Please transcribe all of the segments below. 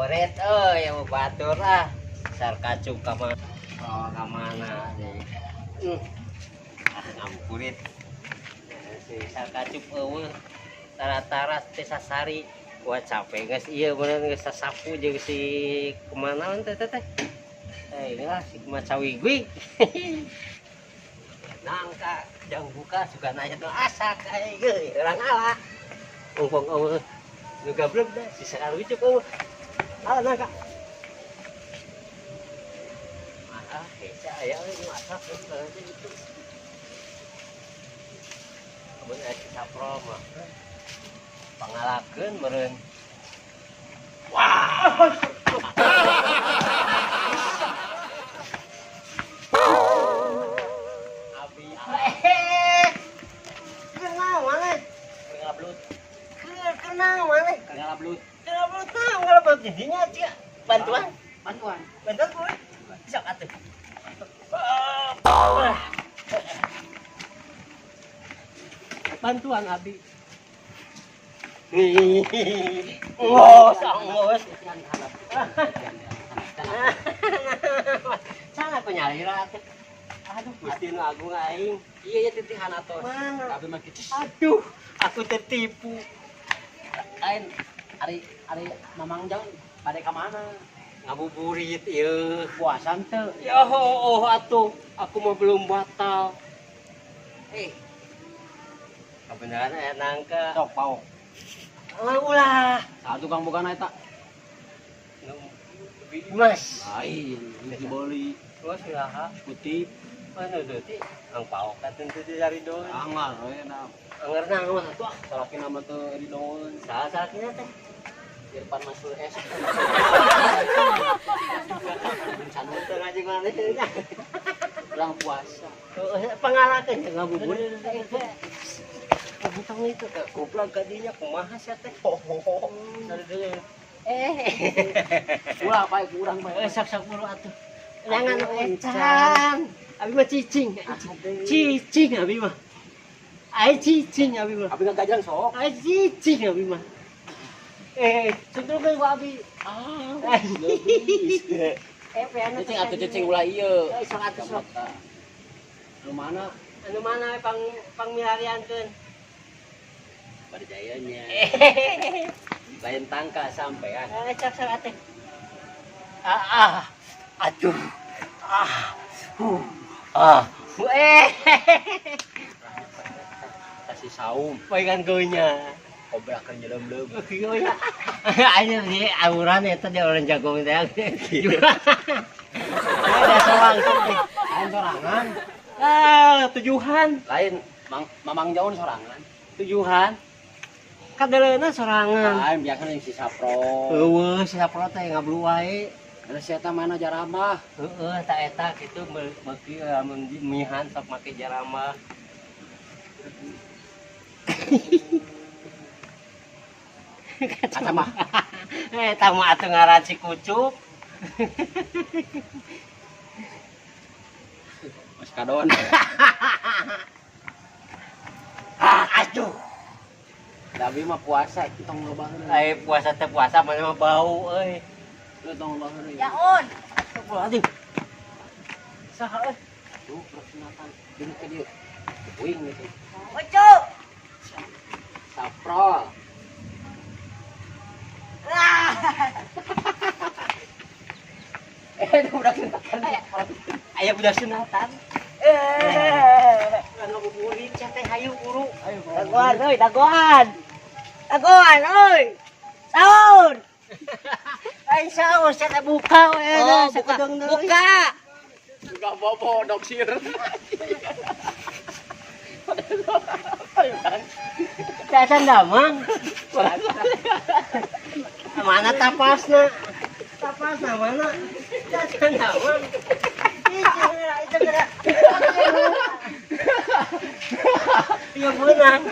Ngabuburit euy yang batur ah. Sarkacup ka mana? Oh, ka mana deui. Ah, ngabuburit. Si sarkacup eueuh tara-tara teh sasari. Wah capek guys, iya bener geus sasapu jeung si kemana teh teh teh. Eh inilah si macawi gue. Nangka jang buka suka nanya tuh asak euy ge urang ala. Mumpung eueuh nu gablek dah si sarujuk eueuh. Ala nangka. Ah, hese aya euy nu asak euy itu. Amun aya si Sapro mah pangalakeun meureun. Wah. Abi kenal mana? Ngalablut. Kenal mana? Ngalablut. Ngalablut naon ngalablut di dinya cia. Bantuan. Bantuan. Bantuan kumaha? Sok atuh. Bantuan abi. Oh, sangos. Sana aku nyalira atuh. Aduh, Gusti nu agung aing. Iya ya titihan atos. Mana? Abi mah kitu. Aduh, aku tertipu. Lain ari ari Mamang Jang bade ka mana? Ngabuburit ieu. Puasa teu? Ya oh atuh, aku mah belum batal. Eh, kebenaran aya nangka. Sok paok. Ulah ulah. Saha tukang bukana eta? Nu Dimas. Lain, dibeli. Oh, saha? Putih. Mana tuh? Ang paok ka tentu dari doon. Angar we na. Angar naon atuh ah. Salaki nama teu ridoeun. Saha salakina teh? Irfan Mansur S. Teu ngaji mana Urang puasa. Pangalakeun jeung ngabuburit. Untung itu ke goblok kadinya kumaha sia teh. Ulah bae urang bae. Sok-sok buru atuh. Jangan ecan. Abi mah cicing. Cicing abi mah. Ai cicing abi mah. Abi ngagajang sok. Ai cicing abi mah. Sundulkeun ku abi. Ah. Peana cicing atuh cicing ulah ieu. Sok atuh sok. Anu mana? Anu mana pang pangmilariankeun? Perjayanya. Lain tangka sampean. Sok sok atuh. Ah, ah. Aduh. Ah. Ah. Kasih saum. Pegang gonya. Obrakan jelem-lem. Gonya. Ayo di auran eta dia orang jago teh. Ada soang. Lain sorangan. Ah, tujuhan. Lain Mamang Jaun sorangan. Tujuhan. Kadeleuna sorangan. Lain biasa yang si Sapro. Eueuh, si Sapro teh ngablu wae. Ada si eta mana jaramah. Heeh, tak eta kitu beuki lamun mihan sok make jaramah. Eta mah. Eta mah atuh ngaran si Kucup. Mas Kadon. Ah, aduh. Tapi mah puasa tong loba heureuy. Ai puasa teh puasa mana mah bau euy. Tong loba heureuy. Ya on. Astagfirullahaladzim. Saha euy? Duh, sunatan. Deung ka dieu. Uing gitu. Ojo. Saprol. Ah. Udah sunatan. Aya budak sunatan. Urang ngabuburit sia teh hayu buru. Ayo, Dagoan euy, dagoan. Dagoan euy. Sahur. Ai sahur sia teh buka we Oh, buka. Buka. Buka bobo doksir. Cacan damang. Mana tapasna? Tapasna mana? Cacan damang. Itu gerak. Iya beunang.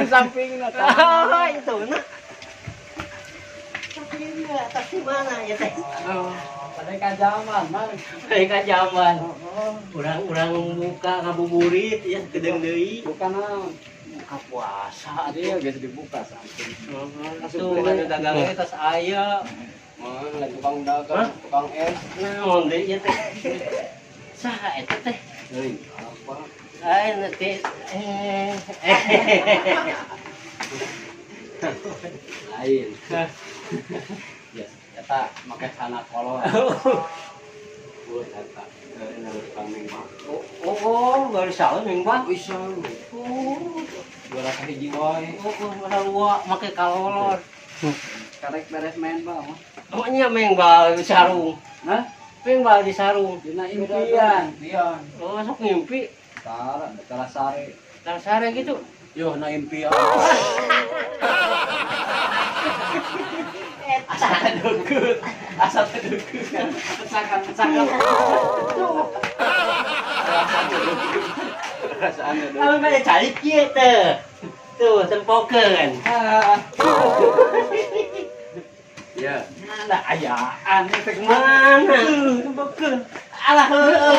Samping na. Oh, itu nah. Sampingnya atas di mana ya teh? Pada kajaman, Mang. Mereka zaman. Urang-urang buka ngabuburit ya kedeung deui. Bukan naon. Buka puasa Iya, geus dibuka samping. Tuh, anu dagangnya tas aya. Mang lagi tukang dagang, tukang es. Naon deui ieu teh? Saha eta teh? Euy, apa? Ay, nanti eh. Lain. Yes, eta make sana kolor. Oh, eta. Tukang mengbal. Oh, baru sahur mengbal. Bisa. Oh, 200 hiji wae. oh, sarua make kalolor. Karek beres main bal mah. Oh, nya mengbal di sarung. Hah? Mengbal di sarung. Dina impian. Impian. Oh, sok ngimpi. Tara, tara sare. Tara sare gitu. Yo, na impian. Asa deukeut. Asa deukeut. Pecakan, pecakan. Perasaan deukeut. Apa pada cari kieu teh? Tuh, tempokeun. Ya. Mana ayaan teh Mana? Tempokeun. Alah, heueuh.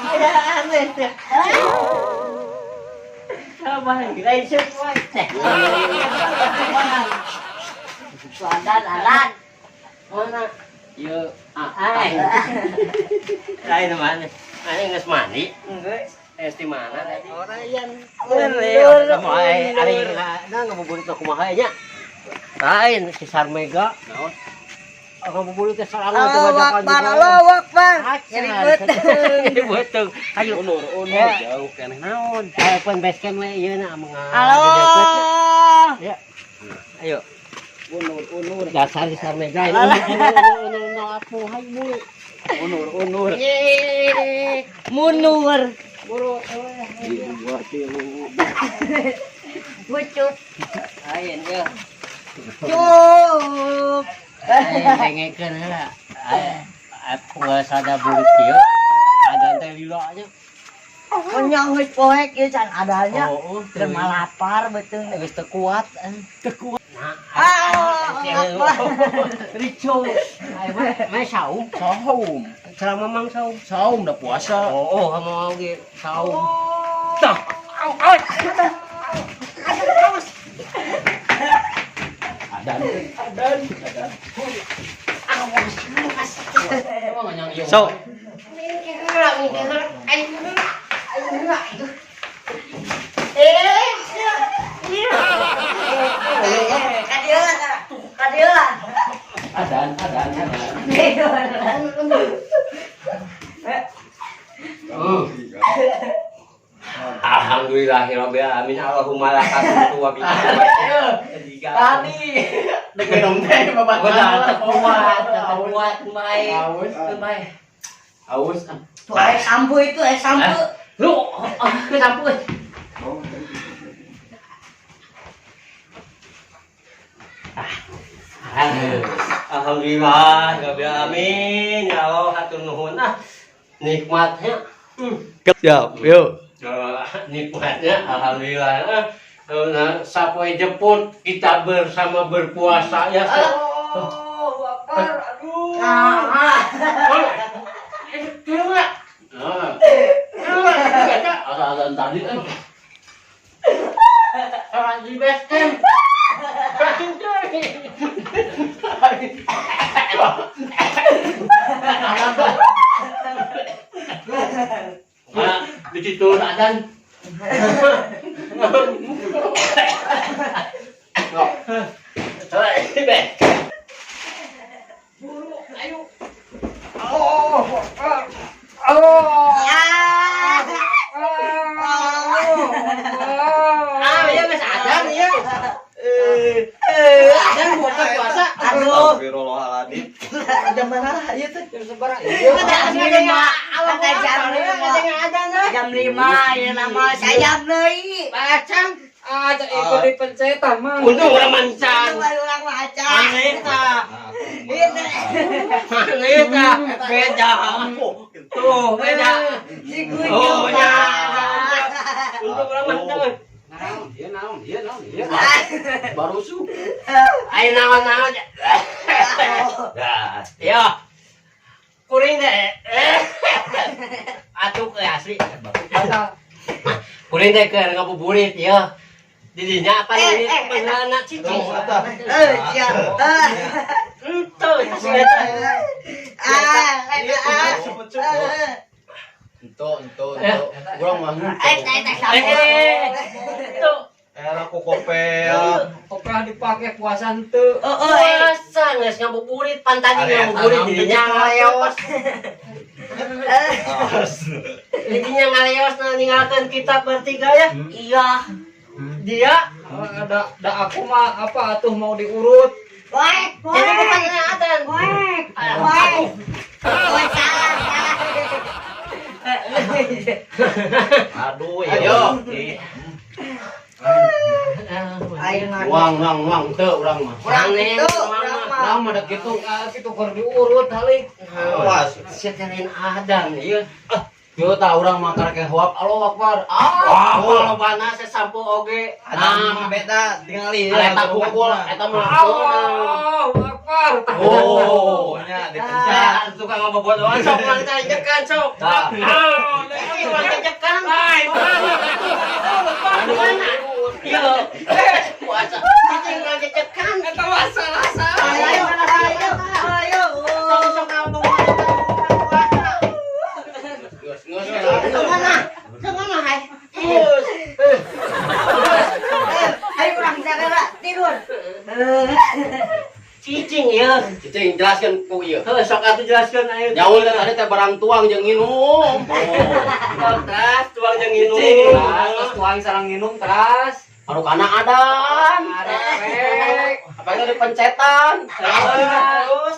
Ayaan teh. Apa lain semua teh. Adan, adan. Mana? Ieu ah. Ai. Lain mana? Ai geus mandi. Geus. Es di mana tadi? Orang yang Lele, kumaha ari na ngabuburit teh kumaha nya? Lain si Sarmega. Naon? Ngabuburit teh sorangan teh Allahu wajakan. Akbar, Allahu Akbar. Nyeri beuteung. Nyeri beuteung. Ayo Unur, unur jauh keneh naon? Eh, pun base camp we ieu na mga Halo. Ya. Ayo. Unur, unur. Dasar si Sarmega ini. Unur, unur, apu, hayu buru. Unur, unur. Yeay. Mundur. Buru. Dua tilu. Bucut. Ayo, ya. Cup. Ayo, dengekeun heula. Aku nggak sada burit kieu. Adan teh lila nya. Kenyang geus poek ieu can adanya. Oh, oh, Keur malapar beuteung geus teu kuat. Teu kuat. Nah, Ah, Rico. Ayo, mah saum. Saum. Selama mang saum. Saum udah puasa. Oh, sama oge saum. Tah. Au, au. Adan. Adan. Adan. So. Kadieu kadieu. Adan, adan, adan. Alhamdulillahirabbil alamin. Allahumma lakal hamdu wa bika. Tadi dengan teh bapak Udah kuat, kuat baik. Aus, Baik. Aus. Tuh air sampo itu air sampo. Lu, ke sampo. Alhamdulillah, rabbil alamin. Ya Allah, hatur nuhun ah. Nikmatnya. Siap, yuk. Nikmatnya, alhamdulillah. Nah, sapoe jemput kita bersama berpuasa ya. Allahu Akbar. Aduh. Nah, Nah, ada tadi kan. Orang di base camp. Nah, di situ adan. Ah, ya geus adan ya. Adan buka puasa. Aduh. Astagfirullahaladzim. Jam mana ieu teh? Jam sabaraha? Jam 5. Kata jam 5. Jam 5 ya nama sayap deui. Bacang. Ada ikut dipencetan mah. Untung urang mancan. Baru urang maca. Mana eta? Mana eta? Beda. Tuh, beda. Si kucing. Oh, ya. Untung urang mancan. Naon, ieu naon, ieu naon, ieu. Baru su. Ayo naon-naon. Yo. Kuring teh. Atuh ke asli. Kuring teh keur ngabuburit ya. Didinya apa Eh, ini eh, pengana cicing. Eh, sia. Ah. Ento si eta. Ah, eta ah. Ento, ento, ento. Urang mah henteu. Eta eta Eh, eh, ento. Era ku kopea. Kopra dipake puasa henteu. Oh, oh, eh. Puasa geus ngabuburit pan tadi Area ngabuburit tanam didinya ngaleos. Didinya ngaleos nah ninggalkeun kita bertiga ya. Iya. Dia Ada da aku mah apa atuh mau diurut. Wek, jadi wek. bukan adan. Wek, wek. Oh, salah, salah. Aduh, Ayo. ya. Ayo ngadu. Uang, uang, uang teu urang mah. Urang Aneh, itu, urang urang mah. mah. Urang mah da kitu. Ah, kitu keur diurut halik. Awas. Sia teh lain adan ieu. Yo tah urang mah karek huap Allahu Akbar. Ah, Wah, lobana saya sampo oge. Nah, beta tingali. eta kumpul eta mah. Allahu Akbar. Oh, nya dipencet. Saya tukang ngebobodoan sok ulang tanjakan sok. Tah. Eh, ulang tanjakan. Mana? Iya. Puasa. Cicing ulang tanjakan. Eta mah salah salah. Ayo, ayo, ayo. Sok sok ngebobodoan puasa. Geus, geus. Kemana? Kemana hai? Terus. Eh, ayo urang sagala tidur. Cicing ya. Cicing jelaskeun ku ieu. Heuh, sok atuh jelaskeun ayo. Nyaul teh tadi teh barang tuang jeung nginum. Oh, tas tuang jeung nginum. Cicing, terus tuang sarang nginum teras. Marukana adan. Arek. Apa itu dipencetan? Terus.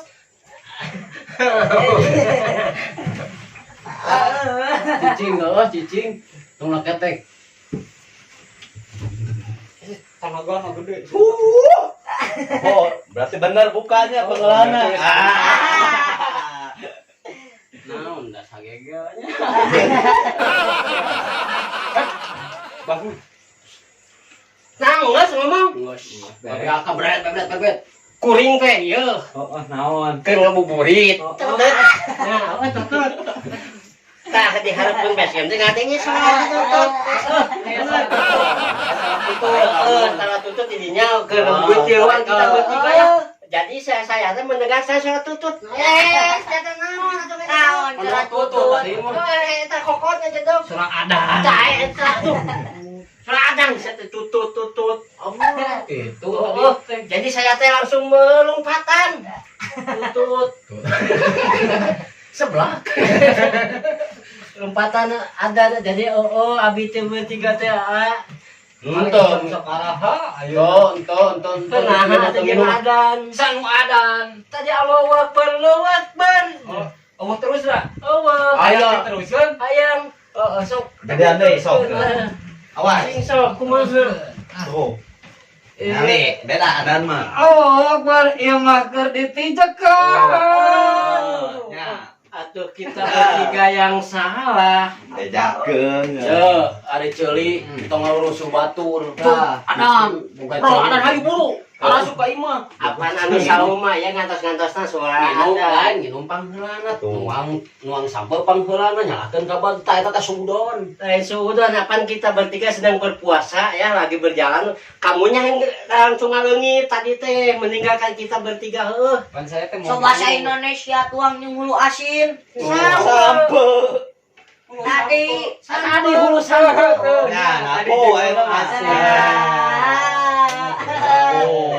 Cicing heuh, cicing. Tong ketek. Tenaga nu gede. Oh, berarti benar bukannya pengelana. Ah. Naon da sagegelnya. Bangun. Nah, geus ngomong. Geus. Babet kabret, babet, babet. Kuring teh ieu. Oh, oh naon. Keur ngabuburit. Oh, oh. Nah, oh tutut. Tah diharapkeun basecamp teh ngadenge salah tutut. Heeh, salah tutut didinya keur ngabuburit tiluan kita bertiga ya. Jadi saya teh mendengar saya salah tutut. Eh, saya naon atuh Naon Salah salah tutut tutut. tadi mah. Eh, eta kokotnya jedog. Surah adan. Tah eta tuh. Salah adan saya teh tutut tutut. Oh, itu Oh, tadi teh. jadi saya teh langsung melompatan. Tutut. Sebelah. Lompatan ada jadi oh, oh abi teh bertiga teh ah. Ento. Sakaraha ayo. Ento, ento, ento, ento. Nah, tadi Minum. adan. Sanu adan. Tadi Allahu Akbar, Allahu Akbar. Oh, oh terus lah. Allah. Ayo. Teruskan. Hayang. Oh, oh, sok. Jadi anda sok. Awas. Sing sok kumaha. Tuh. Nyali, beda adan mah. Allahu Akbar, ieu mah keur ditijekan. Ya, Atuh kita bertiga yang salah. bedakeun. Ce, ari ceuli tong ngarusuh batur. Tah. Adan, bro, adan hayu buru. Arasup ka imah. Apaan anu sauma ya ngantos-ngantosna suara Nginum ada. lain, nginum pangheulana, nuang nuang sampeu pangheulana nyalakeun ka tah eta teh suudon. Eh, sudah, apaan kita bertiga sedang berpuasa ya, lagi berjalan. Kamunya yang langsung ngaleungit tadi teh meninggalkan kita bertiga heuh. Pan saya teh mau. So bahasa Indonesia tuang yang hulu asin. Sampe. Tadi Tadi hulu sampe. Ya, ngaku ayo asin. Ah. Oh.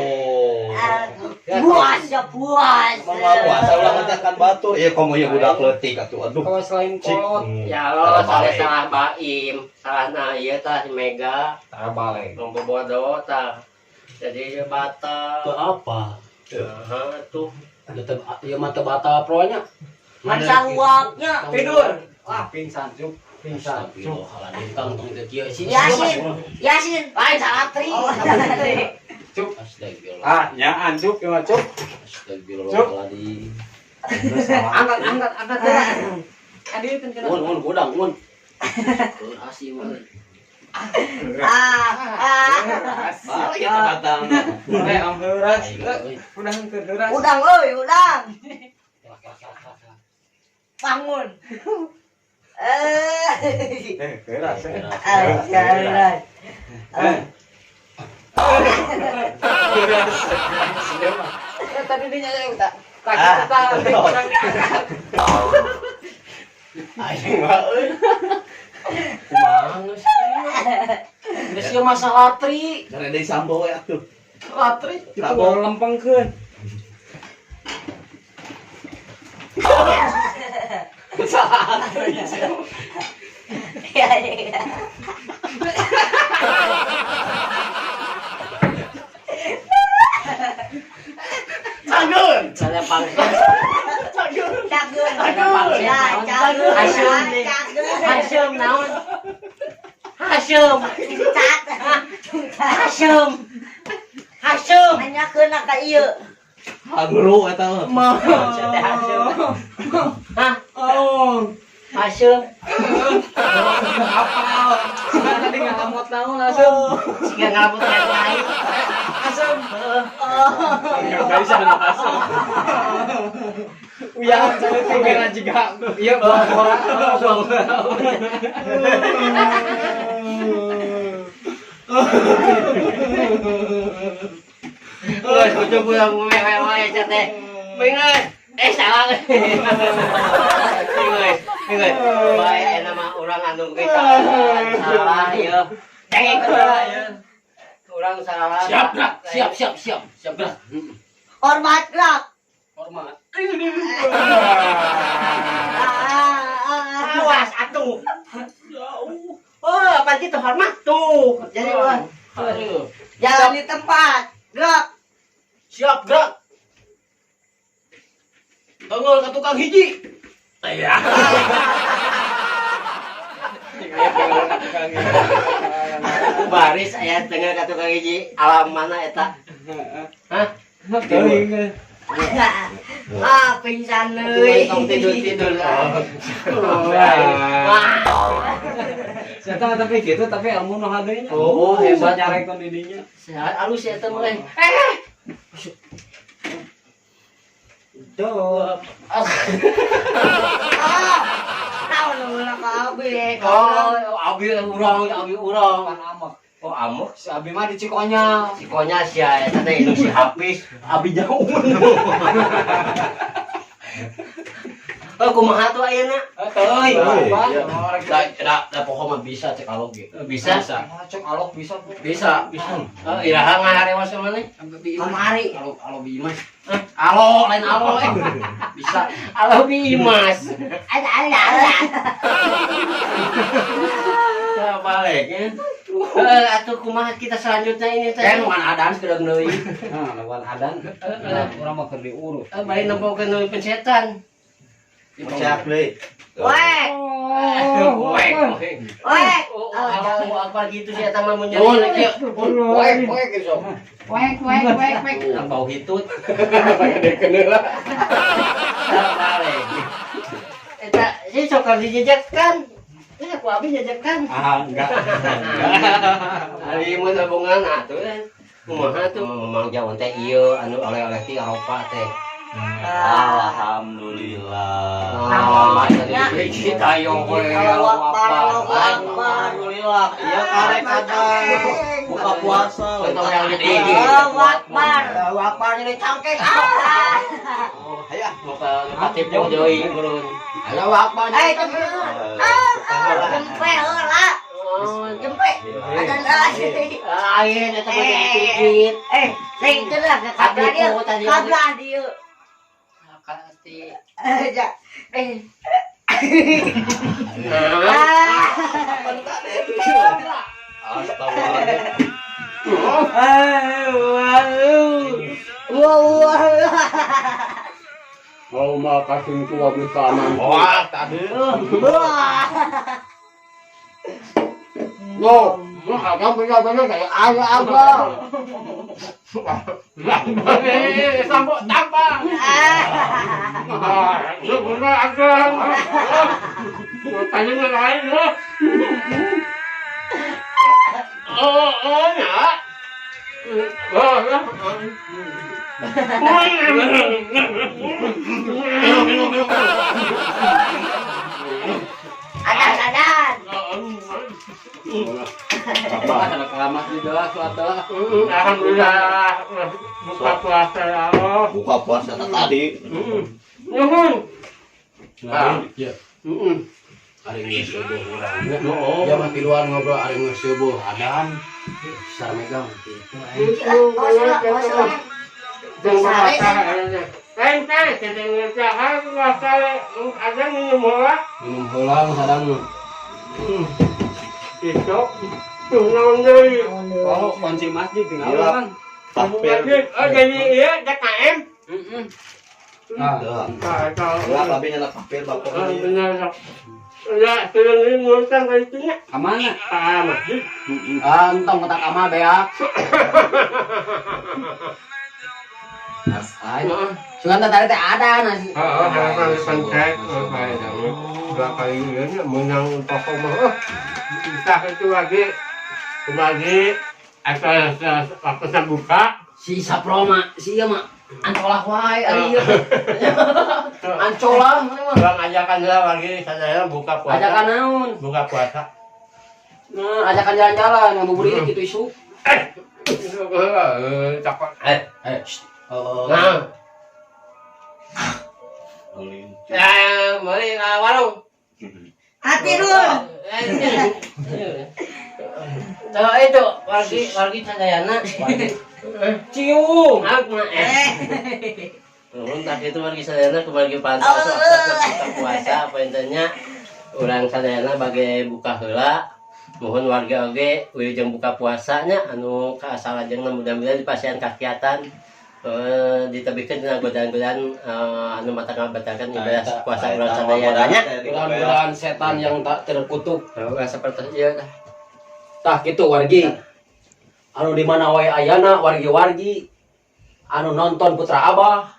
Puas ya puas. Emang mah puasa ulah ngajakan batur. Iya komo ieu budak leutik atuh. Aduh. Kalau selain Cik. kolot. Ya lo, salah Balik. salah Baim, salah nah iya tah si Mega, Tara balik. membodoh tah. Jadi batal. Teu apa? Heeh, tuh. Da teu ieu mah teu batal pro nya. Masa uapnya. Tidur. Wah, pingsan cuk. Pingsan cuk. Astagfirullahaladzim, Kang tong teu kieu sih. Yasin, Yasin. Lain salah tri. Oh, Cuk. Astagfirullah. Ah, nyaan cuk, ieu mah cuk. Astagfirullahaladzim. Angkat, angkat, angkat. Adi kan kena. Mun mun gudang mun. Asi mun. Ah, ah. Balik eta batal. Eh, am heuras. Udah henteu heuras. Udang euy, udang. Bangun. Eh. Eh, heuras. Ah, jalan. Eh. Tadi dia nyari tak. Tak kita tak. Aing mah euy. Kumaha geus ieu? Geus ieu masa latri. Cari deui sambo we atuh. Latri. Sambo. Lempengkeun. Iya, iya. Cageun. Saya pangsit. Cageun. Ya, cageun. Haseum nih. Cageun. Haseum naon? Haseum. Cat. Haseum. Haseum. Nanyakeun ka ieu. Haguru eta mah. Haseum. Hah? Oh. Haseum. Apal. Tadi ngalamot naon langsung. Siga ngalaput yang lain. Asem. Enggak bisa asem. Uyahan saya kira juga iya buang bola. Buang Wes kudu pulang wewe teh. Bingung. Eh salah. Bingung. Bingung. Bae eta mah urang anu kita salah ieu. Dengek ya. Urang salah. Siap gerak. Siap siap siap. Siap gerak. Hormat gerak. Hormat. Ah, Awas atuh. Oh, apa gitu hormat tuh. Jadi wah. Aduh. Jalan di tempat. Gerak. Siap gerak. Tongol ke tukang hiji. Iya. Baris aya tengah ka tukang hiji alam mana eta? Hah? Teuing. Ah, pingsan euy. Tong tidur-tidur. Wah. Saya tapi gitu tapi ilmu nu hadenya. Oh, hebat. Nyarekeun di dinya. Sehat alus ya eta mah. Eh. Duh. Ah. Naon ulah ka abi. Oh, abi urang, abi urang. Pan amek. Oh, amuk. Si abi mah di Cikonya. Si konya sia eta teh indung si Hafiz. Abi jauh. Oh, kumaha tuh ayeuna? Teuing. Euy, Apa? iya. Da da da pokok mah bisa cek alog ge. Bisa? Bisa. Ah, cek alok bisa. Bu. Bisa, bisa. Oh, iraha ngaharewas maneh? Kamari. Alo alo Bimas. Alo lain alo eh. Bisa. Alo Bimas. Ada ada ada. Ya balik ya. Eh, atuh kumaha kita selanjutnya ini teh? Kan bukan adan sekedar deui. Nah, lawan adan. Nah, urang mah keur diurus. Eh, bari nempokeun nu pensetan. Siap deui. Wek. Wek. Wek. Oh, apa apa gitu sih eta mah mun Oh, nyeri. kieu. Wek wek gitu. Wek wek wek wek. Kan bau hitut. Pakai Balik. Eta sih sok dijejakkan. Eh, ku abi jejakkan. Ah, enggak. Ari mun tabungan atuh eh. Kumaha tuh Mang Jawan teh ieu anu oleh-oleh ti Eropa teh. Alhamdulillah. Oh, Ya. Kita yo we. Allahu Akbar, Allahu Akbar. Alhamdulillah. Iya karek ada buka puasa. Untuk yang di Allahu Akbar. Allahu Akbar jadi cangkeng. Ah. Hayo. Muka katipu deui meureun. Allahu Akbar. Eh, jempe. Ah, ah, jempe heula. Jempe. Ada lagi. Ayeuna eta mah dipijit. Eh, sing teu lah ke kablah dia. Kablah dia. Kati. Eh, ja. Eh. Nah, Ah. Astagfirullah. Wow, wow. Mau makan tua bisa Wah, tadi. Wah. Lo, lo agak benar-benar kayak agak-agak. Eh, sampo tanpa. Ah. Sebenarnya agak. Tanya lain lo. Oh, oh, ya. Oh, ya. Minum, minum, minum. Adan, adan. Anak keramat di doa suatu lah. Alhamdulillah buka puasa ya Allah. Buka puasa tadi. Nuhun. Nah, Ya. Heeh. Ari geus subuh urang. Ya mah tiluan ngobrol ari geus subuh adan. Sarmegang gitu. Awas lah, awas lah. Lain kali ada minum heula. Minum heula sadang. Itu tuh naon deui. Oh, kunci masjid tinggal Gila. kan. Takbir. Masjid. Oh jadi iya DKM. Heeh. Nah, Nah, Lah tapi nyala takbir bapak. Benar. Ya, turun ini ngurusan kayak itunya. Kamana? Ah, masjid. Ah, entong ketak amal beak. Ay, sugan teh tadi teh ada nasi. Heeh, harapan pencet, kayak dua kali ini menang pokok mah. Entah itu lagi kembali atau waktu buka. Si Sapro mah, si ieu mah ancolah wae ari ieu. Ancolah mana mah. Bang ajakan lah lagi sadaya buka puasa. Ajakan naon? Buka puasa. Nah, ajakan jalan-jalan ngabuburit gitu isu. Cakep. Eh, shh. Oh. Nah, ya beli ke warung. Hati dulu. Nah, itu wargi wargi sadayana. Cium. Aku mah Eh. Nuhun tak itu wargi sadayana ke wargi pantas buka puasa apa intinya urang sadayana bagai buka heula mohon warga oge wilujeng buka puasanya anu kaasalajengna mudah-mudahan dipasihan kakiatan ditebihkeun dina godaan-godaan anu mata ngabatalkeun ibadah puasa urang sadayana nya. Godaan setan yang tak terkutuk. Heeh, seperti ieu tah. Tah gitu wargi. Anu di mana wae ayana wargi-wargi anu nonton Putra Abah.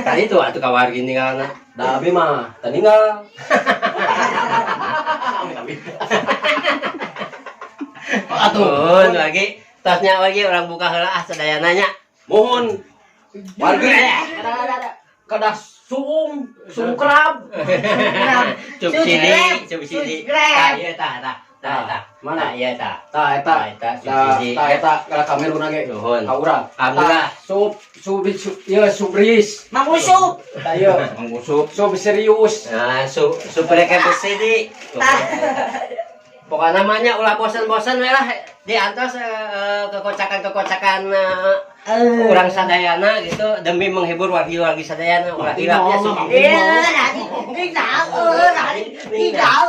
Tadi tuh atuh ka wargi ninggalna. Da abi mah teu ninggal. Atuh wargi tosnya wargi urang buka heula ah sadayana nya. Mohon wargi kedah suum, sungkrab. Subsidi, subsidi. Subscribe. Tah, ieu tah, tah. Tah, tah. Mana? Tah, ieu tah. Tah eta. Tah, eta Tah subsidi. tah eta kana kameruna ge. Nuhun. Ka urang. Alhamdulillah. Tah, Sub sub sub ieu subris. Mang Usup. Tah ieu Mangusuk. sub serius. Nah, su super subsidi. Pokoknya namanya ulah bosan-bosan we lah diantos kekocakan-kekocakan urang sadayana gitu demi menghibur wargi-wargi sadayana ulah hilapnya subsidi. Iya, nanti tidak, nanti tidak.